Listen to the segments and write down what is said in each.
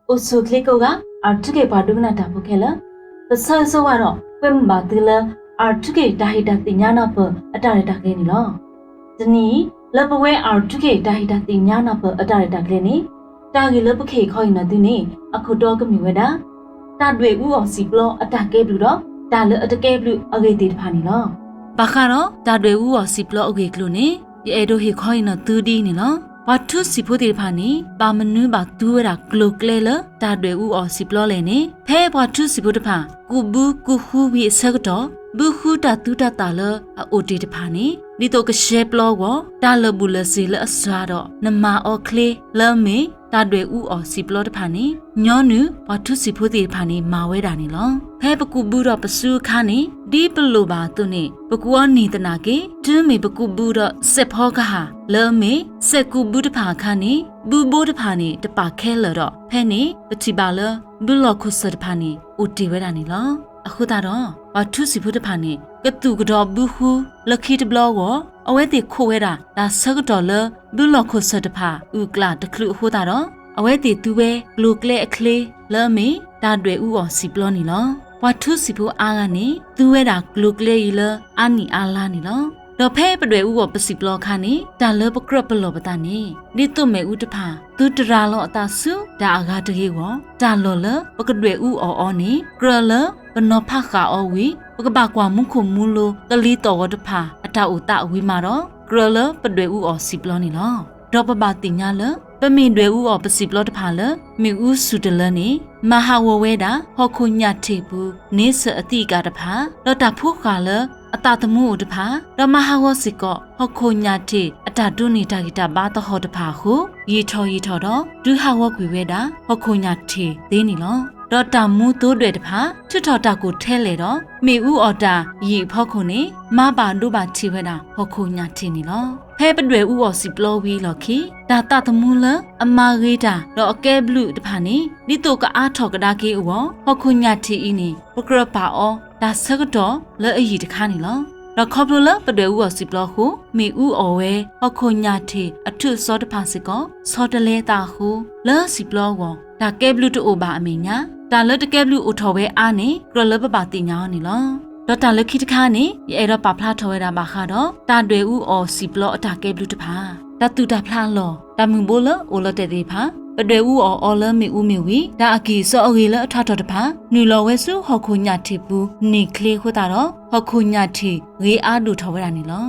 အိၣ်ဆူၣ်အိၣ်ချ့ကိးဂၤ အၣ်ထူခ့ၣ်ပှၤဒိကနၣ်တၢ်ဖိခဲလၢာ်, ပဆၢဂ့ၤဆၢဝါဒီး ကွဲမုာ်ဘၣ်သုလၢ အၣ်ထူခ့ၣ်တၢ်ဟ့ၣ်တၢ်သ့ၣ်ညါနၢ်ပၢၢ်အတၢ်ရဲၣ်တၢ်ကျဲၤန့ၣ်လီၤ. တနံၤအံၤ လၢပဝဲအၣ်ထူခ့ၣ်တၢ်ဟ့ၣ်တၢ်သ့ၣ်ညါနၢ်ပၢၢ်အတၢ်ရဲၣ်တၢ်ကျဲၤန့ၣ်, တၢ်ဂ့ၢ်လၢပကဟ့ၣ်ခီဟ့ၣ်နီၤသုန့ၣ် အခိၣ်တီကမ့ၢ်ဝဲဒၣ် တၢ်ဒွဲၣ်အူအီၣ်စံာ်ပျီအတၢ်ကဲဘျုးဒီး တၢ်လၢအတကဲဘျုးအဂ့ၢ်သ့ၣ်တဖၣ်န့ၣ်လီၤ. ဘၣ်ဃးဒီးတၢ်ဒွဲၣ်အူအီၣ်စံာ်ပျီအဂ့ၢ်အကျိၤန့ၣ် ယအဲၣ်ဒိးဟ့ၣ်ခီဟ့ၣ်နီၤသုဒ်အံၤန့ၣ်လီၤ. ပှၤထူစံာ်ဖိသ့ၣ်တဖၣ်န့ၣ် ဘၣ်မနုၤဘၣ်သူဝဲဒၣ်ကျိၤကျဲလၢတၢ်ဒွဲၣ်အူအီၣ်စံာ်ပျီလဲၣ်န့ၣ်, ဖဲပှၤထူစံာ်ဖိတဖၣ် ကူးဘုကူးဃုဝံၤအဆၢကတီၢ် ဘုဃုတၢ်သူတၢ်သၣ်လၢအအိၣ်တ့ၢ်တဖၣ်န့ၣ် ဒ်သိးကရှဲပျီအဂီၢ် တၢ်လၢာ်ဘူၣ်လၢာ်စ့ၤလၢအစှၤဒီး နမၤအီၤချ့လၢအမ့ၢ် တၢ်ဒွဲၣ်အူအီၣ်စံာ်ပျီတဖၣ်န့ၣ် ညီနုၢ်ပှၤထူစံာ်ဖိသ့ၣ်တဖၣ်န့ၣ် မၤဝဲဒၣ်န့ၣ်လီၤ. ဖဲပကူးဘုဒီးပစုအခါန့ၣ် ဒ်ပလိၣ်ဘၣ်အသိးန့ၣ် ပကူးအီၤန့ၢ်သနာ်က့ တုၤမ့ၢ်ပကူးဘုဒီးစဲးဖီကဟၣ်လၢအမ့ၢ် စဲးကူးဘုတဖၣ်အခါန့ၣ် ဘုဘိတဖၣ်န့ၣ် တပာ်ခဲလၢာ်ဒီး ဖဲန့ၣ်ပထံၣ်ဘၣ်လၢ ဘုလီၢ်ခိၣ်ဆၢၣ်တဖၣ်န့ၣ် အိၣ်တ့ၢ်ဝဲဒၣ်န့ၣ်လီၤ. အဃိသတးဒီး ပှၤထူစံာ်ဖိတဖၣ်န့ၣ် ကသူၣ်ကဒီးဘုဃုလၢခံတဘျီအဂီၢ် အဝဲသ့ၣ်ခိးဝဲဒၣ် တၢ်ဆၢကတီၢ်လၢ ဘုလီၢ်ခိၣ်ဆၢၣ်တဖၣ် အုၣ်ကျၣ်တချုးအဃိသတးဒီး အဝဲသ့ၣ်သူဝဲကျိၤကျဲအချ့လၢအမ့ၢ် တၢ်ဒွဲၣ်အူအီၣ်စံာ်ပျီန့ၣ်လီၤ. ပှၤထူစံာ်ဖိအါဂၤန့ၣ် သူဝဲဒၣ်ကျိၤကျဲအံၤလၢအါနံၣ်အါလါန့ၣ်လီၤ. ဒီးဖဲပဒွဲၣ်အူအီၣ်ပစံာ်ပျီအခါန့ၣ် တၢ်လၢပကြၢးပလီၢ်ပသးန့ၣ် ဒ်သိးမ့ၣ်အူတဖၣ် သုတရၤလီၤအသးဆူတၢ်အဂၤတဂ့ၤအဂီၢ် တၢ်လီၢ်လၢပကဒွဲၣ်အူအီၣ်အီၤန့ၣ် ကြၢးလၢပနီၤဖးဃာ်အီၤဝံၤ ပကဘၣ်ကွၢ်မူခိၣ်မူလိကလံၤသီၣ်ဂီၤတဖၣ်အတၢ်အိၣ်သးဝံၤမးဒီး ကြၢးလၢပဒွဲၣ်အူအီၣ်စံာ်ပျီန့ၣ်လီၤ. ဒီးပဘၣ်သ့ၣ်ညါလၢ ပမ့ၢ်ဒွဲၣ်အူအီၣ်ပစံာ်ပျီတဖၣ်လၢ မ့ၣ်အူစူၢ်တလၢန့ၣ် မၤဟးဂီၤဝဲဒၣ် ဟီၣ်ခိၣ်ညၣ်ထံးပူၤ န့ဆၢၣ်အသံးအကၣ်တဖၣ် ဒီးတၢ်ဖိဃာ်လၢအသးသမူအိၣ်တဖၣ် ဒီးမၤဟးဂီၤစ့ၢ်ကီး ဟီၣ်ခိၣ်ညၣ်ထံးအတၢ်ဒိးန့ၢ်တၢ်ဂံၢ်တၢ်ဘါသဟီၣ်တဖၣ်အဃိ ယံာ်ထီၣ်ယံာ်ထီၣ်ဒီး တုၤဟးဂီၤကွံာ်ဝဲဒၣ် ဟီၣ်ခိၣ်ညၣ်ထံးသ့န့ၣ်လီၤ. ဒီးတၢ်မူသိဒွဲၣ်တဖၣ် ထုးထီၣ်တၢ်ကိၢ်ထဲလဲၣ်ဒီး မ့ၣ်အူအီၣ်တၢ်ယံာ်အဖီခိၣ်န့ၣ် မၤဘၣ်ဒိဘၣ်ထံးဝဲဒၣ် ဟီၣ်ခိၣ်ညၣ်ထံးန့ၣ်လီၤ. ဖဲပဒွဲၣ်အူအီၣ်စံာ်ပျီဝံၤအလီၢ်ခံ တၢ်သးသမူလၢအမၤဂ့ၤတၢ် ဒီးအကဲဘျုးတဖၣ်န့ၣ် ဒ်သိးကအါထီၣ်ကဒါက့ၤအဂီၢ် ဟီၣ်ခိၣ်ညၣ်ထံးအံၤန့ၣ် ပကြၢးပာ်အီၤ တၢ်ဆၢကတီၢ်လၢအယံာ်တခါန့ၣ်လီၤ. ဒီးခီဖျိလၢပဒွဲၣ်အူအီၣ်စံာ်ပျီအဃိ မ့ၣ်အူအီၣ်ဝဲ ဟီၣ်ခိၣ်ညၣ်ထံးအထုးအစီတဖၣ်စ့ၢ်ကီး ဆီတလဲအသးအဃိ လၢစံာ်ပျီအဂီၢ် တၢ်ကဲဘျုးတအိၣ်ဘၣ်အမဲာ်ညါ တၢ်လၢတကဲဘျုးအိၣ်ထီၣ်ဝဲအါန့ၣ် ကြၢးလၢပဘၣ်သ့ၣ်ညါအီၤန့ၣ်လီၤ. ဒီးတၢ်လၢခံတခါန့ၣ် ယအဲၣ်ဒိးပာ်ဖျါထီၣ်ဝဲဒၣ်ဘၣ်ဃးဒီး တၢ်ဒွဲၣ်အူအီၣ်စံာ်ပျီအတၢ်ကဲဘျုးတဖၣ် တၢ်သူၣ်တၢ်ဖျးအလီၢ် တၢ်မုၢ်ဘိလၢအိၣ်လီၤတဲာ်သ့ၣ်တဖၣ် ပဒွဲၣ်အူအီၣ်အီၤလၢမ့ၣ်အူမ့ၢ်ဝံၤ တၢ်အကံၢ်အစီအဂ့ၤလၢအထးထီၣ်တဖၣ် နုာ်လီၤဝဲဆူဟီၣ်ခိၣ်ညၣ်ထံးပူၤန့ၢ်ချ့အဃိသတးဒီး ဟီၣ်ခိၣ်ညၣ်ထံးဂ့ၤအါဒိၣ်ထီၣ်ဝဲဒၣ်န့ၣ်လီၤ.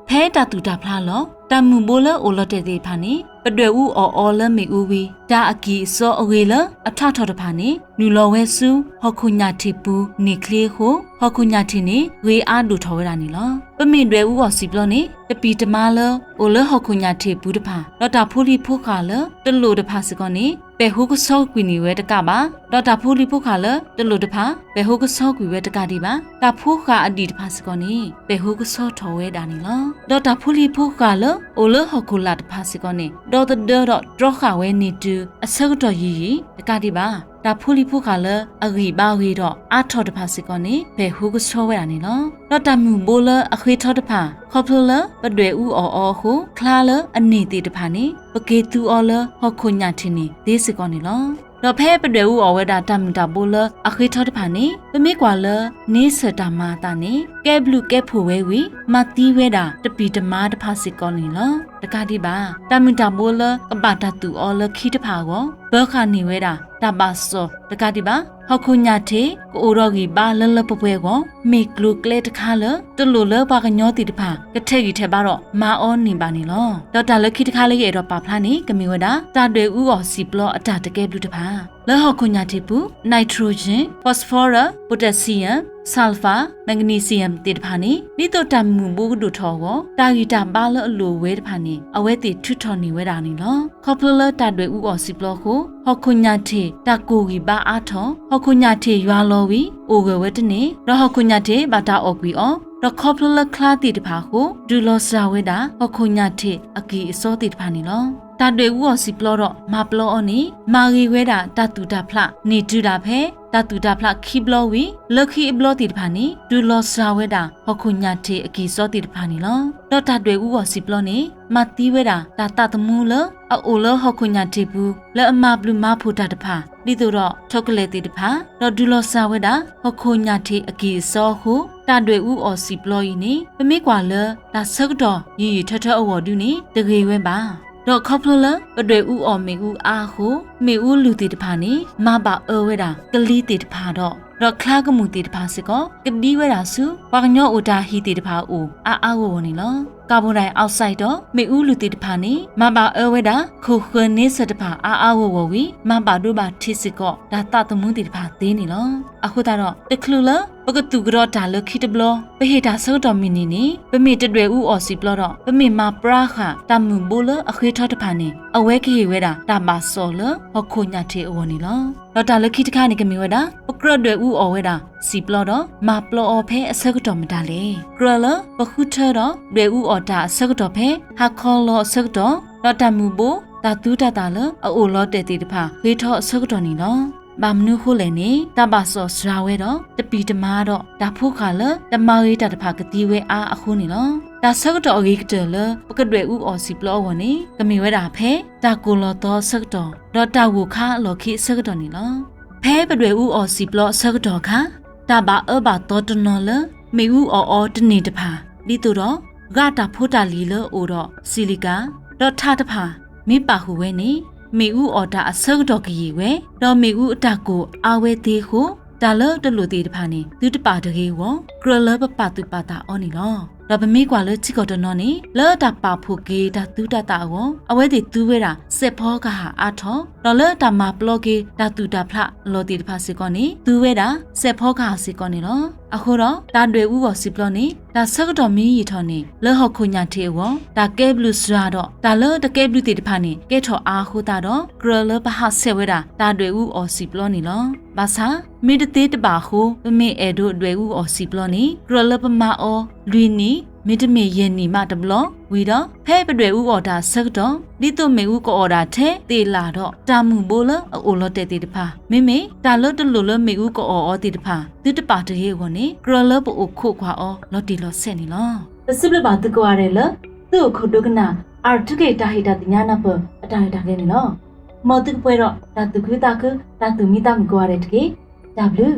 ဖဲတၢ်သူၣ်တၢ်ဖျးအလီၢ် တၢ်မုၢ်ဘိလၢအိၣ်လီၤတဲာ်သ့ၣ်တဖၣ်န့ၣ် ပဒွဲၣ်အူအီၣ်အီၤလၢမ့ၣ်အူဝံၤ တၢ်အကံၢ်အစီအဂ့ၤလၢအထးထီၣ်တဖၣ်န့ၣ် နုာ်လီၤဝဲဆူဟီၣ်ခိၣ်ညၣ်ထံးပူၤန့ၢ်ချ့အဃိ ဟီၣ်ခိၣ်ညၣ်ထံးန့ၣ် ဂ့ၤအါဒိၣ်ထီၣ်ဝဲဒၣ်န့ၣ်လီၤ. ပမ့ၢ်ဒွဲၣ်အူအီၣ်စံာ်ပျီန့ၣ် တပံၢ်တမါလၢအိၣ်လၢဟီၣ်ခိၣ်ညၣ်ထံးပူၤတဖၣ် ဒီးတၢ်ဖိလံၤဖိဃာ်လၢတလိၣ်တဖၣ်စ့ၢ်ကီးန့ၣ် ပဲာ်ဟူကဆှီကွံာ်န့ၢ်ဝဲတကးဘၣ် ဒီးတၢ်ဖိလံၤဖိဃာ်လၢတလိၣ်တဖၣ် ပဲာ်ဟူကဆှီကွံာ်ဝဲတကးဒံးဘၣ် တၢ်ဖိဃာ်အဒံၣ်တဖၣ်စ့ၢ်ကီးန့ၣ် ပဲာ်ဟူကဆှီထီၣ်ဝဲဒၣ်န့ၣ်လီၤ. ဒီးတၢ်ဖိလံၤဖိဃာ်လၢအိၣ်လၢဟီၣ်ခိၣ်လာ်တဖၣ်စ့ၢ်ကီးန့ၣ် ဒီသဒၢဒီးတြီဃာ်ဝဲန့ၢ်တုၤ အဆၢကတီၢ်ယံာ်ယံာ်တကးဒံးဘၣ် တၢ်ဖိလံၤဖိဃာ်လၢအဂံၢ်ဘါဂ့ၤဒီးအါထီၣ်တဖၣ်စ့ၢ်ကီးန့ၣ် ပဲာ်ဟူကဆှီဝဲဒၣ်န့ၣ်လီၤ. ဒီးတၢ်မုၢ်ဘိလၢအဃ့ထီတဖၣ် ခီဖျိလၢပဒွဲၣ်အူအီၣ်အီၤအဃိ ချါလၢအန့ၢ်သ့ၣ်တဖၣ်န့ၣ် ပက့ၤသူအီၤလၢဟီၣ်ခိၣ်ညၣ်ထံးန့ၣ်သ့စ့ၢ်ကီးန့ၣ်လီၤ. ဒီးဖဲပဒွဲၣ်အူအီၣ်ဝဲဒၣ်တၢ်မုၢ်တၢ်ဘိလၢအဃ့ထီတဖၣ်န့ၣ် ပမ့ၢ်ကွၢ်လၢန့ဆၢၣ်တၢ်မၤအသးန့ၣ် ကဲဘျုးကဲဖှိၣ်ဝဲဝံၤ မၤသံဝဲဒၣ်တပံၢ်တမါတဖၣ်စ့ၢ်ကီးန့ၣ်လီၤ. တကးဒံးဘၣ် တၢ်မုၢ်တၢ်ဘိလၢကဘၣ်တၢ်သူၣ်အီၤလၢခံတဖၣ်အဂီၢ် ပၢဃာ်န့ၢ်ဝဲဒၣ်တၢ်ဘၣ်စီၣ်တကးဒံးဘၣ် ဟီၣ်ခိၣ်ညၣ်ထံးကအိၣ်ဒီးဂံၢ်ဘါလၢလၢပှဲၤပှဲၤအဂီၢ် မ့ၢ်ကျိၤကျဲတခါလၢ တလိၣ်လၢပှၤကညီသ့ၣ်တဖၣ် ကထဲးဂံၢ်ထဲးဘါဒီးမၤအီၤန့ၢ်ဘၣ်န့ၣ်လီၤ. ဒီးတၢ်လၢခံတခါလၢယအဲၣ်ဒိးပာ်ဖျါန့ၣ် ကမ့ၢ်ဝဲဒၣ် တၢ်ဒွဲၣ်အူအီၣ်စံာ်ပျီအတၢ်တကဲဘျုးတဖၣ် လၢဟီၣ်ခိၣ်ညၣ်ထံးပူၤ nitrogen, phosphorus, potassium, sulfur, magnesium သ့ၣ်တဖၣ်န့ၣ် ဒ်သိးတၢ်မုၢ်ဘိကဒိၣ်ထီၣ်အဂီၢ် တၢ်ဂံၢ်တၢ်ဘါလၢအလိၣ်ဝဲတဖၣ်န့ၣ် အဝဲသ့ၣ်ထုးထီၣ်န့ၢ်ဝဲဒၣ်န့ၣ်လီၤ. ခီဖျိလၢတၢ်ဒွဲၣ်အူအီၣ်စံာ်ပျီအဃိ ဟီၣ်ခိၣ်ညၣ်ထံးတၢ်ကိၢ်ဂံၢ်ဘါအါထီၣ် ဟီၣ်ခိၣ်ညၣ်ထံးယွၤလီၤဝံၤ အိၣ်ဂၢၢ်ဝဲတန့ၢ် ဒီးဟီၣ်ခိၣ်ညၣ်ထံးဘၣ်တၢ်အီၣ်ကွံာ်အီၤ ဒီးခီဖျိလၢချါသ့ၣ်တဖၣ်အဃိ ဒုးလီၤစှၤဝဲဒၣ် ဟီၣ်ခိၣ်ညၣ်ထံးအကံၢ်အစီသ့ၣ်တဖၣ်န့ၣ်လီၤ. တၢ်ဒွဲၣ်အူအီၣ်စံာ်ပျီဒီးမၤပျီအီၤန့ၣ် မၤဂ့ၤဝဲဒၣ်တၢ်သူၣ်တၢ်ဖျးန့ၢ်တုၤဒၣ်ဖဲ တၢ်သူၣ်တၢ်ဖျးခံဘျီဝံၤ လၢခံအဘျီသ့ၣ်တဖၣ်န့ၣ် တုၤလီၤစှၤဝဲဒၣ်ဟီၣ်ခိၣ်ညၣ်ထံးအကံၢ်စီသ့ၣ်တဖၣ်န့ၣ်လီၤ. ဒီးတၢ်ဒွဲၣ်အူအီၣ်စံာ်ပျီန့ၣ် မၤသံဝဲဒၣ်တၢ်သးသမူလၢအအိၣ်လၢဟီၣ်ခိၣ်ညၣ်ထံးပူၤ လၢအမၤဘျုးမၤဖှိၣ်တၢ်တဖၣ် ဒ်သိးဒီး chocolate သ့ၣ်တဖၣ် ဒီးတုၤလီၤစှၤဝဲဒၣ် ဟီၣ်ခိၣ်ညၣ်ထံးအကံၢ်အစီအဃိ တၢ်ဒွဲၣ်အူအီၣ်စံာ်ပျီအံၤန့ၣ် ပမ့ၢ်ကွၢ်လၢတၢ်ဆၢကတီၢ်ယံာ်ယံာ်ထၢထၢအဂီၢ်ဒုန့ၣ် တဂ့ၤဝဲဘၣ်. ဒီးခီဖျိလၢပဒွဲၣ်အူအီၣ်မ့ၣ်အူအါအဃိ မ့ၣ်အူလုၢ်သ့ၣ်တဖၣ်န့ၣ် မၤဘၣ်အၢဝဲဒၣ်ကလံၤသ့ၣ်တဖၣ်ဒီး ဒီးချါကမူၣ်သ့ၣ်တဖၣ်စ့ၢ်ကီး ကဒံဝဲဒၣ်ဆူ ပှၤကညီအိၣ်တၢ်ဟံၣ်သ့ၣ်တဖၣ်အအိၣ် အါအါဂီၢ်ဂီၢ်န့ၣ်လီၤ. carbon dioxide ဒီးမ့ၣ်အူလုၢ်သ့ၣ်တဖၣ်န့ၣ် မၤဘၣ်အၢဝဲဒၣ် ခိၣ်ဃၢၤန့ဆၢၣ်တဖၣ်အါအါဂီၢ်ဂီၢ်ဝံၤ မၤဘၣ်ဒိဘၣ်ထံးစ့ၢ်ကီး တၢ်သးသမူသ့ၣ်တဖၣ်သ့န့ၣ်လီၤ. အဃိသတးဒီး တချုးလၢပကသူၣ်ကဒီးတၢ်လၢခံတဘျီ ပဟ့ၣ်တၢ်ဆၢကတီၢ်မုၢ်နံၤန့ၣ် ပမ့ၢ်တဒွဲၣ်အူအီၣ်စံာ်ပျီဒီး ပမ့ၢ်မၤပြါဃာ်တၢ်မုၢ်ဘိလၢအဃ့ထီၣ်တဖၣ်န့ၣ် အဝဲကဟ့ၣ်ဝဲဒၣ်တၢ်ဘၣ်စီၣ်လၢဟီၣ်ခိၣ်ညၣ်ထံးအဂီၢ်န့ၣ်လီၤ. ဒီးတၢ်လၢခံတခါန့ၣ် ကမ့ၢ်ဝဲဒၣ် ပကြၢးဒွဲၣ်အူအီၣ်ဝဲဒၣ်စံာ်ပျီဒီး မၤပျီအီၤဖဲအဆၢကတီၢ်မတၤလဲၣ်. ကြၢးလၢပဃုထၢဒီးဒွဲၣ်အူအီၣ်တၢ်အဆၢကတီၢ်ဖဲ ဟါခီလီၤအဆၢကတီၢ် ဒီးတၢ်မုၢ်ဘိ တၢ်သူတၢ်သၣ်လၢအအိၣ်လီၤတဲာ်သ့ၣ်တဖၣ် ဃ့ထီၣ်အဆၢကတီၢ်န့ၣ်လီၤ. ဘၣ်မနုၤအဃိလဲၣ်န့ၣ် တၢ်ဘၣ်စီၣ်စှၤဝဲဒီး တပံၢ်တမၤဒီး တၢ်ဖိဃၢ်လၢတမၤဂ့ၤတၢ်တဖၣ်ကသံဝဲအါအဃိန့ၣ်လီၤ. တၢ်ဆၢကတီၢ်အဂ့ၤကတၢၢ်လၢ ပကဒွဲၣ်အူအီၣ်စံာ်ပျီအဂီၢ်န့ၣ် ကမ့ၢ်ဝဲဒၣ်ဖဲ တၢ်ကိၢ်လီၤသီအဆၢကတီၢ် ဒီးတၢ်ဂိၢ်ခါအလီၢ်ခံအဆၢကတီၢ်န့ၣ်လီၤ. ဖဲပဒွဲၣ်အူအီၣ်စံာ်ပျီအဆၢကတီၢ်အခါ တၢ်ဘၣ်အၢဘၣ်သီတနီၤလၢ မ့ၣ်အူအီၣ်အီၤတန့ၢ်တဖၣ် ဒ်သိးဒီး ဂာ်တၢ်ဖိတၢ်လံၤလၢအအိၣ်ဒီး silica ဒီးထးတဖၣ် မ့ၢ်ပာ်ဃုာ်ဝဲန့ၣ် မ့ၣ်အူအီၣ်တၢ်အဆၢကတီၢ်ကယံာ်ဝဲ ဒီးမ့ၣ်အူအတၢ်ကိၢ်အါဝဲသ့အဃိ တၢ်လၢတလိၣ်သ့ၣ်တဖၣ်န့ၣ် သုတပာ်တဂ့ၤအဂီၢ် ကြၢးလၢပပာ်သူၣ်ပာ်သးအီၤန့ၣ်လီၤ. ဒီးပမ့ၢ်ကွၢ်လၢထံကီၢ်တနီၤန့ၣ် လၢတၢ်ပာ်ဖှိၣ်က့ၤတၢ်သူတၢ်သၣ်အဂီၢ် အဝဲသ့ၣ်သူဝဲဒၣ် စဲးဖီကဟၣ်အါထီၣ် ဒီးလၢတၢ်မၤပျီက့ၤတၢ်သူၣ်တၢ်ဖျးအလီၢ်သ့ၣ်တဖၣ်စ့ၢ်ကီးန့ၣ် သူဝဲဒၣ် စဲးဖီကဟၣ်စ့ၢ်ကီးန့ၣ်လီၤ. အဃိဒီး တၢ်ဒွဲၣ်အူအီၣ်စံာ်ပျီန့ၣ် တၢ်ဆၢကတီၢ်မ့ၢ်ယံာ်ထီၣ်န့ၣ် လၢဟီၣ်ခိၣ်ညၣ်ထံးအဂီၢ် တၢ်ကဲဘျုးစှၤဒီး တၢ်လၢတကဲဘျုးသ့ၣ်တဖၣ်န့ၣ် ကဲထီၣ်အါအဃိသတးဒီး ကြၢးလၢပဟးဆှဲးဝဲဒၣ် တၢ်ဒွဲၣ်အူအီၣ်စံာ်ပျီန့ၣ်လီၤ. ဘၣ်ဆၣ် မ့ၢ်တသ့တဘၣ်အဃိ ပမ့ၢ်အဲၣ်ဒိးဒွဲၣ်အူအီၣ်စံာ်ပျီန့ၣ် ကြၢးလၢပမၤအီၤ လွံၢ်နံၣ် မ့တမ့ၢ်ယဲၢ်နံၣ်မးတဘျီ ဝံၤဒီး ဖဲပဒွဲၣ်အူအီၣ်တၢ်အဆၢကတီၢ် ဒ်သိးမ့ၣ်အူကအီၣ်ဒၣ်ထဲသ့ၣ်လၣ်ဒီး တၢ်မုၢ်ဘိလၢအအိၣ်လီၤတဲာ်သ့ၣ်တဖၣ် မ့မ့ၢ်တၢ်လၢတလိၣ်လၢမ့ၣ်အူကအီၣ်အီၤသ့ၣ်တဖၣ် သုတပာ်တဂ့ၤအဂီၢ်န့ၣ် ကြၢးလၢပအိၣ်ခိးကွၢ်အီၤလီၤတံၢ်လီၤဆဲးန့ၣ်လီၤ. ပစံးဘျုးဘၣ်သုကိးဂၤဒဲးလၢ သုအိၣ်ခိးဒိကနၣ် R two K တၢ်ဟ့ၣ်တၢ်သ့ၣ်ညါနၢ်ပၢၢ်အတၢ်ရဲၣ်တၢ်ကျဲၤန့ၣ်လီၤ. မ်သုကပှဲၤဒီးတၢ်သူၣ်ခုသးခု တၢ်သူၣ်မံသးမုာ်ကိးဂၤဒဲးတက့ၢ်. တၢ်ဘျုး